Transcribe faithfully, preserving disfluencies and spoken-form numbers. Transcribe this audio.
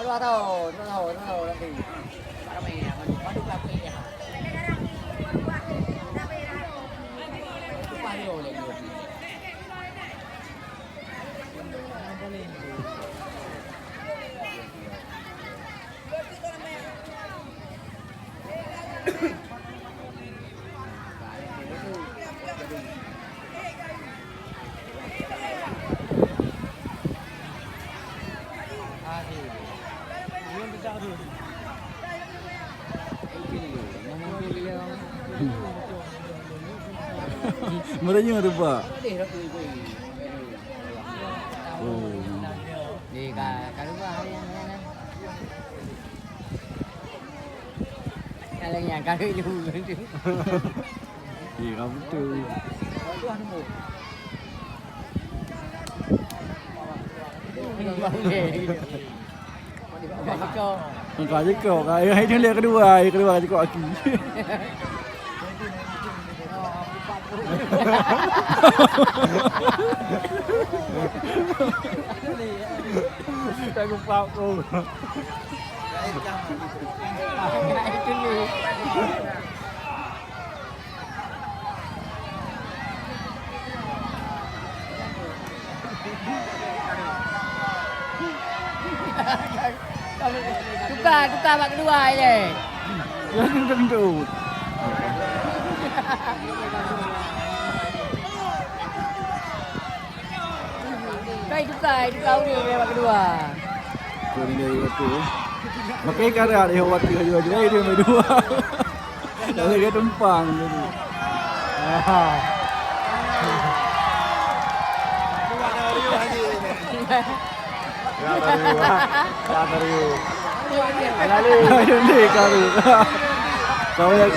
Dua tahun, dua tahun, dua tahun nanti. Ramai ya, madu, madu berapa ya? Upah dia boleh dua. Meureunyueng tu, Pak. Oh. Di ka, ka lupa hari yang mana. Kalau yang kali dulu. Iya, kan betul. Engkau jikok, yang kedua, yang kedua jikok aki. Tak kupak pun. Tuka, tuka bak keudua ilèe. Jangan gendut. Kai tuka, tuka udah bak keudua. Tu ni dari waktu. Makai karat dia waktu laju-laju. Eh, dia main dua. Dah lagi tumpang tadi. Ya, baru, ya, baru. Ayo, ni, karu. Kau yang